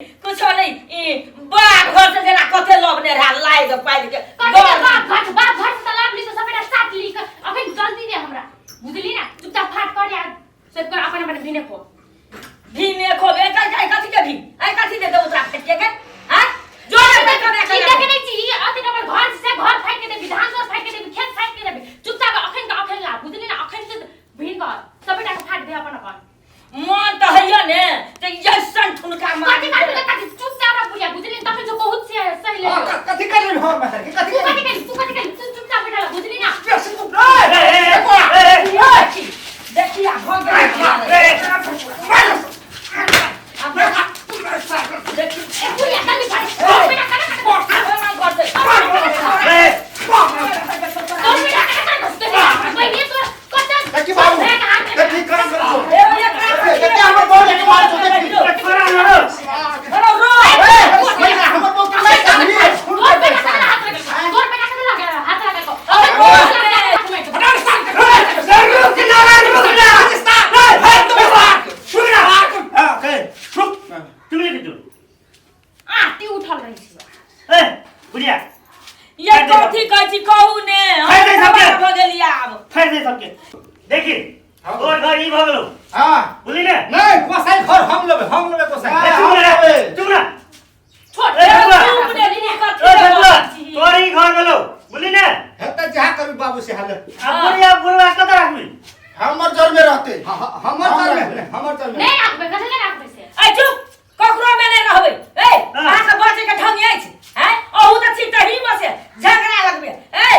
कुछो नहीं, ई बाप घर से जेना कते लबने रहा लाइग पाइल के। कथी के बाप घर, बाप घर से लाभ ली तो सबेरा साथ ली के अखन जल्दी दे हमरा, बुझली ना? चुपचाप फाट कर या सब कर अपन अपन भीने को। भीने खो बे कल जाय कथी के भी आई कथी दे दे उतरा फेट के के हां जो रे पे करे। ई देखे नहीं छी, ई अथी नंबर घर से घर फाट के देबी, धान सोर फाट के देबी, खेत फाट के देबी। चुपचाप अखन के अखन ला, बुझली ना? अखन से भीन कर सबेरा के फाट दे अपन अपन। मन तऽ हैया ने तऽ जैसन ठुनका मार। कथी करबी त कथी? चुपचाप रह बुढ़िया, बुझली? तखन जो बहुत से सही ले। हाँ, कथी कर रही हो माता के? कथी तू कर कथी करी? तू कथी करी? तू चुपचाप बैठल रह, बुझली ना? देखी देखी आ भऽ गेल। देखी। ए बुढ़िया, जल्दी फाड़। बेटा कना कना। ओना घर से। तोर बेटा कना कना घुसते बहिनी तोर कते। देखी बाबू, देखी करम कर छो। ए भैया, देखी हमर बहू के मार छो, देखी। अरे रो। ए, भैया, हमर बहू के मार छो। तोर बेटा कना हाथ लगा, तोर बेटा कना लगा हाथ लगा को अबे हाथ में। हां कह। आटी उठल रही छी। ए बुढ़िया। ये कथी कहै छी कहू ने? हम खाइ दे सबके। भऽ गेली आब। फाड़ि दे सबके। देखी, तोर घर ई भऽ गेलौ। हां। बुझली ने? नहीं, गोसाई घर हम लेबै, हम लेबै गोसाई। ए, चुप रह, चुप रह। छोड़। ए, बबुआ। चुप ने, कथी ए बबुआ, कहै छी? तोर ई घर गेलौ, बुझली ने? हेतै जहाँ कभी बाबू से हाल। आ बुढ़िया बुढ़वा कतऽ राखबी? हमर जर में रहते। हमर जर में, हमर जर में। नहीं राखबै, कथी ले राखबै से? ए चुप, ककरो में नहि रहबै। ए, हाँ। अहाँके बचै के ढंग अछि हैं? अहू तऽ छी तही में से झगड़ा लगबे। ए,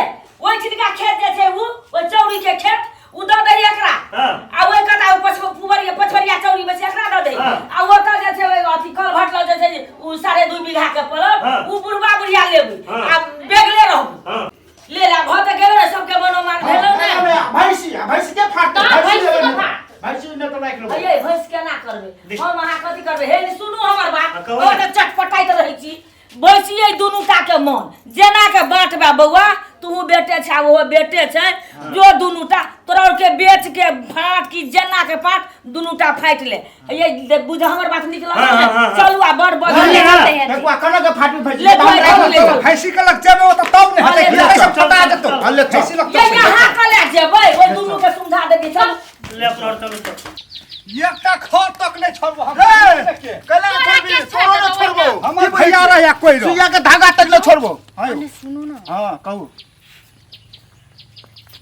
ओहि छिनका खेत जे छै उ ओहि चौरी के खेत उ दऽ दही एकरा। हाँ। आ ओहि कता उ पछ पुबरिया पछबरिया चौरी में से एकरा दऽ दही। हाँ। आ ओतऽ जे छै ओहि अथी कलभट लग जे छै उ 2.5 बीघा के पलट। हाँ। उ बुढ़बा बुढ़िया लेबै। हाँ। आ बेगले रहबै। हाँ। ले ला, भऽ तऽ गेलो ने, सबके मनोमान भेलो ने। भैंसी, भैंसी के फाटते। तऽ भैंसी के फाट। भैंसी ने तो राख लेबै। अये, भैंस केना करबै हम? अहाँ कथी करबै? हे ने सुनू हमर बात। हाँ, कहू ओ ने। तऽ चटपटाइत रहै छी। बैसियै दुनू टा के मन जेना के बाँटबे बौआ, तू बेटे छै ओहो बेटे छै, जो दुनू टा तोरा आर के बेच के फाट कि जेना के फाट, दुनू टा फाटि ले। ये बुझ हमर बात निकल। हाँ, हाँ, हाँ, हाँ। चलू आ बड़ बड़। हाँ, हाँ। देखुआ कना के फाटबी भैंसी? ले, भाई, ले, ले। भैंसी के लग जेबे ओतऽ तब ने हाँ, हेतै। ले, कि चल, सब चल, पता चल, जेतौ। चल। हाँ, ले, चल। भैंसी लग ये यहाँ के ले जेबै, ओहि दुनू के समझा देबै, चल। ले अपना और चलू चल। एकटा खर तक नहि छोड़बो हम। ए, कला तोरा छोड़बी? के तोरो छोड़ ने देबौ? छोड़बो। हमर भैया रह या कोइ रह। सुइया के धागा तक ने छोड़बो। अने सुनू ना। हां, कहू।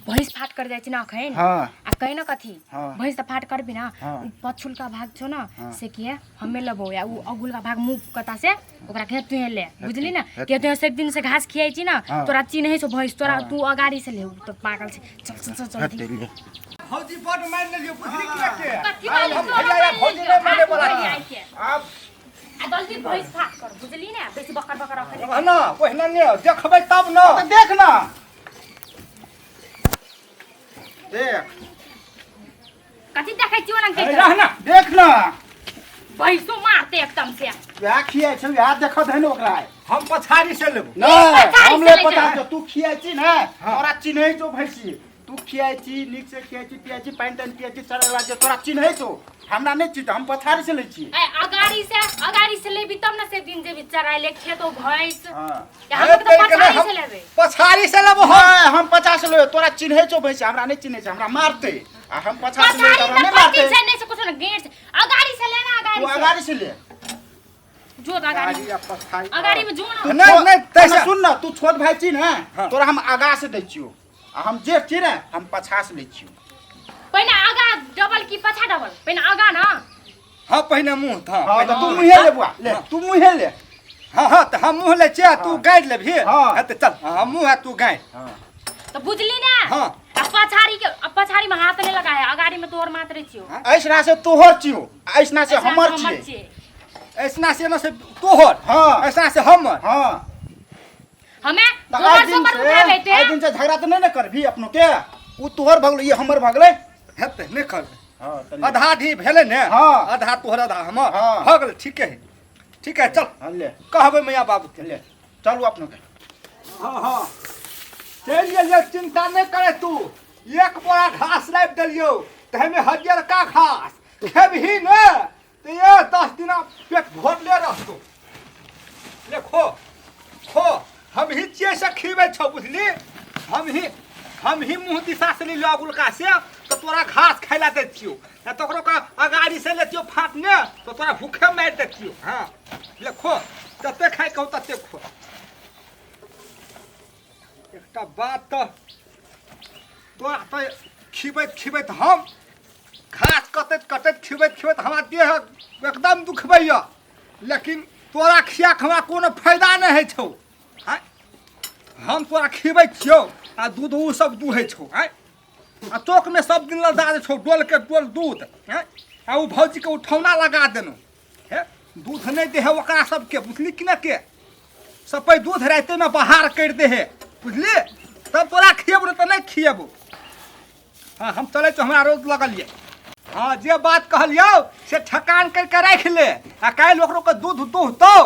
भैंस फाट कर जाइ छै ना अखन। हाँ। आ कहि न कथी? हाँ। भैंस तऽ फाट करबी ना। हाँ। उ पछुलका भाग छौ ना से किए हमे लेबौ या उ अगुलका भाग मुँह कता से ओकरा के तुहे ले, बुझली ना? के तुहे सब दिन से घास खियाइ छी ना। हाँ। तोरा चिन्है छौ भैंस तोरा, तू अगाड़ी से ले, उ तऽ पागल छै। चल चल चल जल्दी। भौजी बड मानि लेलियौ, बुझली कि के? कथी मानि हम तोरा? भैया या मानि भौजी लेलियौ, नहि माने हाथ वाला उठै छी। आइ के। आब आ जल्दी भैंस फाट कर, बुझली ना? बेसी बकर बकर रखै। रह ना, ओहिना ने देखबै तब न। तऽ देख ना, देख। कथी देखै छी ओना के? रह ना। देख ना। भैंसो मारते एकदम से। वएह खियाइ छै, वएह देखत है ने ओकरा। हम पछाड़ी से लेबो। नहीं, पछाड़ी हम से ले ले पता जाओ। छौ, तू खियाइ छी ने, तोरा चिन्है छौ भैंसी। तू खियाइ छी, नीक से खियाइ छी, पियाइ छी, पानि तानि पियाइ छी, चरै वाला छै, तोरा चिन्है छौ। हमरा नहि चिन्ह, हम पछाड़ी से लै छी। ए, अगाड़ी से, अगाड़ी से लेबी तब न से दिन जेबी चराय ले खेतो भैंस। हाँ। या हम तऽ पछाड़ी से लेबै। पछाड़ी से लेबो हम। नहीं, हम पचास लेबै। तोरा चिन्है छौ भैंसी, हमरा नहि चिन्है छै, हमरा मारतै। आ हम पचास लेबै तऽ पछाड़ी हमरा में नहि कथी मारतै। छै? नहि से कुछो न गेट छै। अगाड़ी से लेना। तू अगाड़ी से। अगाड़ी से ले। जो तऽ अगाड़ी। अगाड़ी आ पछाड़ी। अगाड़ी में जो ना। तू नहीं, नहीं, तैसे- हमे सुन ना, तू छोट भाई छी ने, हाँ। तोरा हम आगा से दै छियौ आ हम जेठ छी ने, हम पछा से लै छियौ। पहिने आगा डबल की पछा डबल? पहिने आगा ना। हाँ, पहिने मुँह था। हाँ, तऽ तू मुँहे ले बुआ, ले तू मुँहे ले। हाँ हाँ, तऽ हम मुँह लै छियै, तू गाड़ि लेबही। हाँ। हाँ, तऽ चल, हम मुँह आ तू गाड़ि। हाँ। तऽ बुझली ना? हाँ। आ पछाड़ी के, आ पछाड़ी में हाथ नहीं लगाए, अगाड़ी में तोहर मात्र छियो। ऐसना से तोहर छियौ, ऐसना से ऐसना हमर हमर छियै। छियै। ऐसना से ना से तोहर। हाँ। ऐसना से हमर। हाँ। हमे तऽ गोबर आइ दिन सोबर से उठाबै ते। आइ दिन से झगड़ा तऽ नहि ने करबही अपनो के? उ तोहर भगलै, ई हमर भगलै। हेतै, नहि करबै। हाँ, तऽ ले। आधा आधी भेलै ने? हाँ। आधा तोहर, आधा हमर। हाँ। भऽ गेलै, ठीके है, ठीक है, चल। हाँ, ले। कहबै मैया बाबू के। ले चलू अपनो के। हाँ हाँ, चलि गेलियौ, चिंता नहि करे तू। एक बोरा घास लाबि देलियौ, तऽ हमे हरियरका घास खेबही ने। तऽ ये 10 दिना पेट भरले रहतो। ले खो खो, हम ही छियै से खिबै छौ, बुझली? हम ही मुँह दिशा से लियो अगुलका से तऽ तोरा घास खाइ ला दै छियौ, नहि तऽ ओकरो का अगाड़ी से लेतियौ फाटने तऽ तोरा भूखे मारि दैतियौ। हाँ, ले खो, जते खाइ कहू तते खो। एकटा बात तऽ तोरा तऽ खिबैत खिबैत, हम घास कटैत कटैत, खिबैत खिबैत हमरा देह एकदम दुखबैया, लेकिन तोरा खियाके हमरा कोनो फायदा नहि होइ छौ। आँय, हम तोरा खिबै छियौ आ दूध ओ सब दुहै छौ। आँय, आ चौकमे सब दिन लदा दै छौ डोलके डोल दूध। आँय, आ ओ भौजीके उठौना लगा देलहुँ हे, दूध नहि दे है ओकरा सबके, बुझली कि नहि? के सपै दूध रातिमे बाहर करि दे है, बुझली? तब तोरा खियेबो, नहि तऽ नहि खियेबो। हाँ, हम चलै छी, हमरा रोज लगल ये। हाँ, जे बात कहलियौ से ठकान करके राखि ले आ काल्हि ओकरो के दूध दुहतौ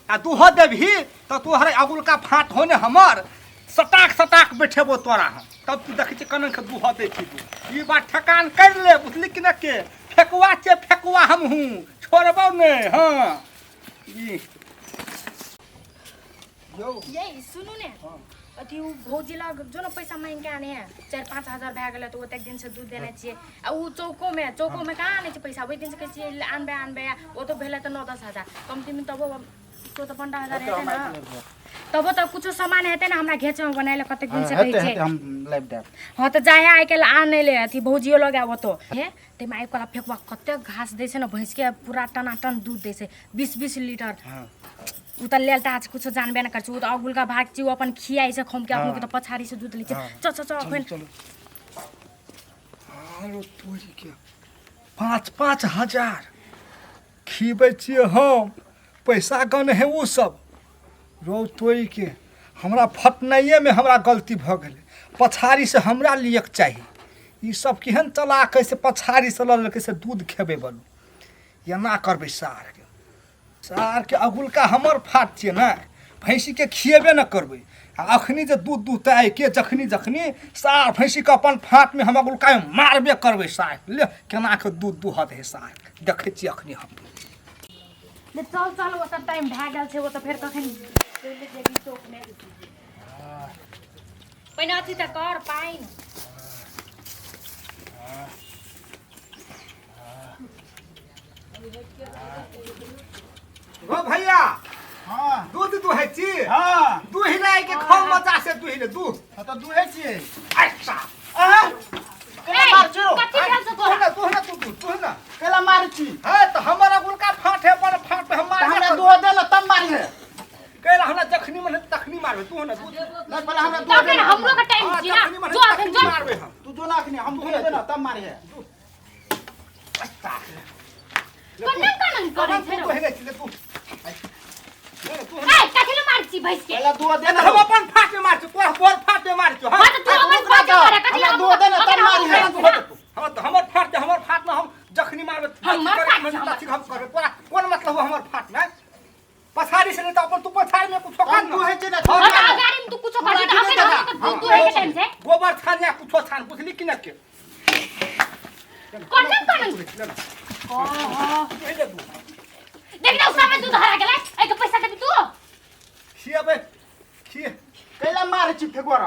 आ दूह देबही तऽ तोहर अगुलका फाट होने हमर सटाक सटाक बैठेबो तोरा हम। तब तू देखै छी कनन के दूह दै छी तू। ई बात ठकान कर ले, बुझली कि नहि? के फेकुआ छै, फेकुआ हमहूँ छोड़बौ नहि। हाँ, ई यौ। ये सुनू ने, अथी उ भौजी लग जो ने पैसा मांगि के आने है, 4-5 हजार भए गेलै। तऽ ओतेक दिनसँ दूध देने छियै आ उ चौकोमे कहाँ आनै छै पैसा? ओहि दिनसँ कहै छियै आनबै आनबै, ओ तऽ भेलै तऽ 9-10 हजार कमतीमे, तबो 14-15 हजार हेतै ने, तबो तऽ कुछो सामान हेतै ने हमरा घेचमे बनाय लए। कतेक दिनसँ कहै हेतै। छै। हेतै, हम लाबि देब। हाँ, तऽ जाहे आइ काल्हि आनै ले अथी भौजियो लग ओतो हे। ताहिमे आइ काल्हि फेकुआ कतेक घास दै छै ने भैंसके, पूरा टनाटन दूध दै छै, 20-20 लीटर। उ तऽ लेल टा छै, कुछो जानबे नहि करै छै। उ तऽ अगुलका भाग छै, उ अपन खियाइ छै खमके, अपनो के तऽ पछाड़ी से दूध लै छै। चल चल चल अखन। चलू। आरो तोरी के 5-5 हजार खिबै छियै हम, पैसा गन है ओ सब। रौ तोरी के, हमरा फटनाइएमे हमरा गलती भऽ गेलै। पछाड़ीसँ हमरा लियके चाही। ई सब केहन चलाक है से पछाड़ीसँ लऽ लेलकै से दूध खेबै। बोलू, एना करबै सारके? सारके अगुलका हमर फाट छियै ने, भैंसीके खिएबे न करबै। आ अखनी जे दूध दुहतै आइके जखनी जखनी सार भैंसीके अपन फाटमे हम अगुलका मारबे करबै सार। ले, केना के दूध दुहत है सार, देखै छियै अखनी हम। ले चल चल, ओ तऽ टाइम भए गेल छै। ओ तऽ फेर कखन चलि जेबी चौकमे। पहिने अथी तऽ कर पानि। ओ भैया। हाँ। दूध दुहै छी? हाँ। दूहि लाय के खाउ, मजा से दूहि ले दूध। हाँ, तऽ दुहै छियै। अच्छा। आहा, केला ए, मार छी रौ? कथी भेल छौ तू तोरा? ना, तू ना, तू तू तू ना। केला मार छी? है तऽ हमर अगुलका फाट है, अपन फाट पे हम तऽ मारबे हमरा करबै। दूह दे ने तब मारिहे। कैला हमरा जखनी मन हेतै तखनी मारबै। तू ना दूध। नहि, पहिले हमरा दूह दे तखन ने। हमरो के टाइम हाँ, छी ना। जखनी मन जो हेतै अखन तखनी जो। मारबै हम। तू जो ना अखनी, हम दूह दे ने तब मारिहे। अच्छा। कनन कनन करै छै तू रौ? पहिले छी ले तू। ले तू। ए, कथी ले मारै छी भैंस के? पहिले दूह दे ने हम रौ। अपन फाट में मार छी, तोरा तोर फाट में मार छी हम। हाँ, तऽ तू अपन रुक ना फाट तऽ। मारे, कथी ले? हमरा दूह दे ने तब अखन मारिहे। हम- तू हट तू। हमर हमर फाट दे, हमर फाट में हम जखनी मारबै हमर फाट छै, हमर। तखनी हम करबै। तोरा कोन मतलब हो हमर फाट में? पछाड़ी से नहीं तो अपन तू पछाड़ी में कुछो कर हम ना। दुहै छी ने, तू हाँ, तऽ अगाड़ी में तू कुछो कर, तऽ अखन हमरो के दूध दुहै के टाइम छै। गोबर छान या कुछो छान, बुझली कि न के? कनन कनन। ले ना। ले दूध। देख ने, उसमे दूध हरा गेलै। एहिके पैसा देबी तू? खिएबै, खिए। कैला मारै छी फेकुआ?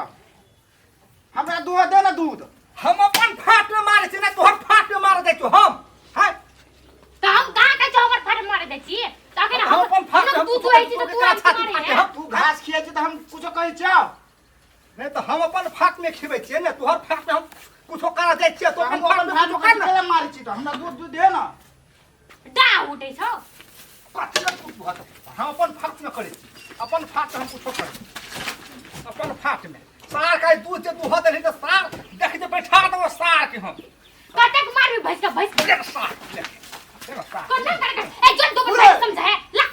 हमरा दूह दे ने दूध। हम अपन फाट में मारे छी ना तोहर फाट में मारे दै छियौ हम हैं? तऽ हम कहाँ कहै छियौ हमर फाट मारे दै छी? तऽ अखन हम अपन फाट हम हम तू दुहै छी तऽ तू केकरा आबि छाती मारे फाटे है? हम? तू घास खिया छी तऽ हम कुछो कहै छियौ? नहीं तो हम अपन फाट में खिबै छियै ने, तोहर फाट में हम कुछो करा जाइ छियै तो हम अपन फाट अपन में भात कुछो कर ना। कैला मारै छी? तऽ हमरा दूध दूध दे ने। डा उठै छौ। कथी लए दूध दुहत? हम अपन फाट में करै छी, अपन फाट में हम कुछो करै छी अपन फाट में। सार का दूध जे दुह देलही तऽ सार देख जे बैठा देबो सार के हम। कतेक मारबी भैंस के, भैंस के? ले सार, ले ले सार। कोना कर कर ए जोन दो भैंस समझे ला,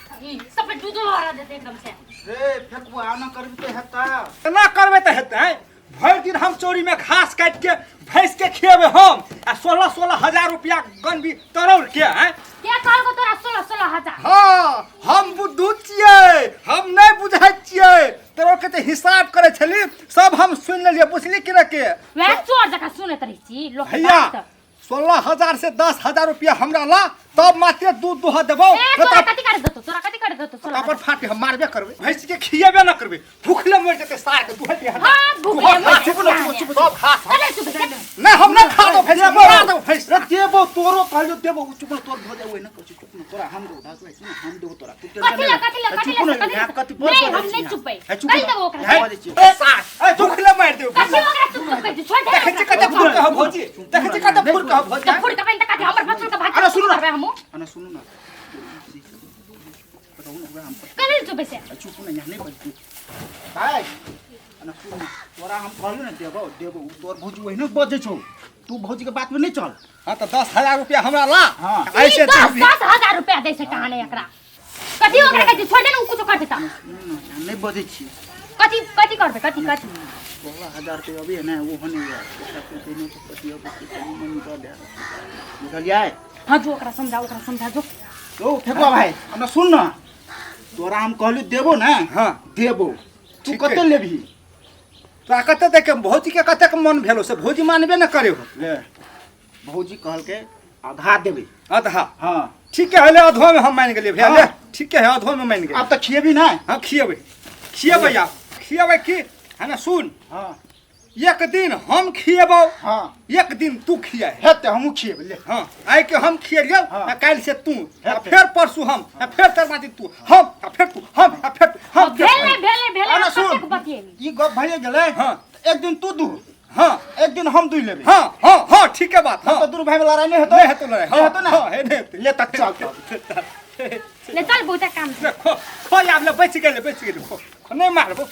सब दूध हरा देते एकदम से। रे फेकुआ, आना करबी तऽ हेतै? एना करबै तऽ हेतै? भरि दिन हम चोरी में घास काटि के भैंस के खिएबै हम आ 16-16 हजार रुपया गनबी तरोड़ के हैं? के कहलको तोरा 16-16 हजार? हाँ, हम बुद्धू छियै, हम नहि बुझै छियै। तोरा के तऽ हिसाब करै छली, सब हम सुनि लेलियै, बुझली कि ने के? वएह चोर जकाँ सुनैत रहै छी लोक के भैया बात। 16 हजार से 10 हजार रुपया हमरा ला, तब मात्र दूध दुह देबौ। ए, तोरा कथी कर देतो, तोरा कथी कर देतो? 16 अपन फाटे हम मारबे करबै, भैंस के खिएबे न करबै, भूखले मर जेतै सार के दुहल के। हाँ, भूखले मर। चुप न, चुप चुप, सब खा। अरे चुप चुप। नहीं, हम ना खा दो भैंस, मरा दो भैंस। रे देबो, तोरो कहलियो देबो। चुप न, तोर भऽ जाय ओहिना कहै छी, चुप न, तोरा हम देबो। दास भाई, सुन, हम देबो तोरा, तू टेंशन कथी ला, कथी ला, कथी चुप ला, न, कथी ला? यहाँ कथी बोल नहीं, बोल हम नहीं चुपबै। है, चुप कहि न। देबो ओकरा। है, बजै छियै। ए सार, ए भूखले मार देबो। कथी ओकरा चुप चुप कहै छी? छोड़ दे। देखै छी कते फुर कह भौजी, देखै छी कते फुर कह भौजी। तऽ फुर के तऽ कथी हमर फसल के भाग अरे सुनू ना। करबै हमहूँ? अने सुनू ना, रहू ना, ओकरा हम कथी ला चुपै से? चुप न, यहाँ नहीं बजतै भाइ। अने सुन ना, तोरा हम कहलियो ने देबो देबो। उ तोर भौजी ओहिना बजै छौ, तू भौजी के बात में नहीं चल। हाँ, तो 10,000 रुपया हमरा ला। हाँ। ऐसे ई दस देबी। 10,000 रुपया दै छै कहाँ नहि एकरा। कथी ओकरा कहै छी? छोड़ दे ने, उ कुछो कर देता। सुनू ना, यहाँ नहीं बजै छी। कथी कथी करबै, कथी कथी? 16,000 रुपया अभी है ना, वो होने गया ओकरा कोई देने तो पति अबै छै, कनि मनि दऽ दे, बुझलियै? हाँ, जो ओकरा समझा, ओकरा समझा जो। ओ फेकुआ भाइ, हमरा सुन न, तोरा हम कहलियो देबो ने। हाँ। देबो। तू ठीक कते है। लेबही? तोरा कते देखे भौजी के कतेक मन भेलो से भौजी मानबे न करे हो। ले, भौजी कहलकै आधा देबै। आधा? हाँ। ठीक है, ले अधो में हम मान गेलियै भैया। हाँ। ले ठीक है, अधो में मान गेलियै। आब तऽ खिएबी ने? हाँ, खिएबै खिएबै, आब खिएबै की है ना। सुन। हाँ। एक दिन हम खिएबौ। हाँ। एक दिन तू खिया। हेतै, हमहूँ खिएबै, ले। हाँ, आइ के हम खिएलियौ। हाँ। आ काल्हि से तू, आ हेतै। फेर परसू हम, आ फेर तरमा दिन तू, हम, आ फेर तू, हम, आ फेर तू, हम, फेर भेलै भेलै भेलै। अरे आब सुन। कतेक बतियेबी? ई गप भइए गेलै। हाँ। तऽ एक दिन तू दूह। हाँ। एक दिन हम दुहि लेबै। हाँ हाँ हाँ, ठीक है बात। हाँ। तऽ दुनू भाई में लड़ाई नहीं हेतौ? नहीं हेतौ लड़ाई। नहीं हेतौ ना? हाँ, हे, नहीं हेतौ। ले तऽ चल तब। ले चल, बहुते काम छै। ले, खो खो, आब ले, बचि गेलै बचि गेलै, खो खो, नहीं मारबो।